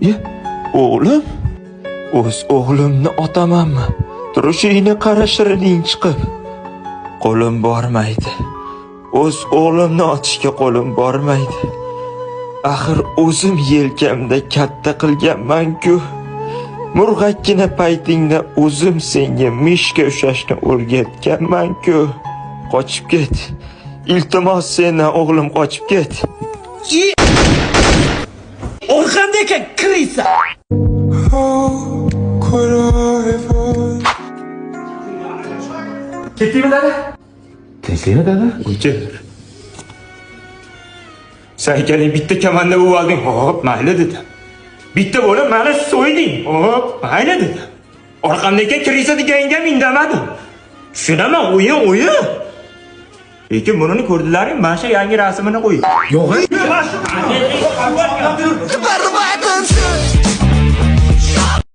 Ye, o'g'lim? O'z o'g'limni otamanmi? Turishingni qara, shirining chiqib. Qo'lim bormaydi. O'z o'g'limni otishga qo'lim bormaydi. Axir o'zim yelkamda katta qilganman-ku. Murg'akkina paytingda o'zim senga mishka ushlashni o'rgatganman-ku. Qochib ket. Iltimos sendan, o'g'lim, qochib ket. Orqamda ekan, крыса. Ketdingmi, dada? Tinchlikmi, dada? O'chir. Sen keling bitta kamanda bo'lib olding. Hop, mayli dedim. Bitta bo'lib meni so'yding. Hop, mayli dedim. Orqamdagi крыса deganga ham indamadim. Tushunaman, o'yin o'yin. Lekin bunini ko'rdilaring, mana shu yangi rasmini qo'y. Yo'q.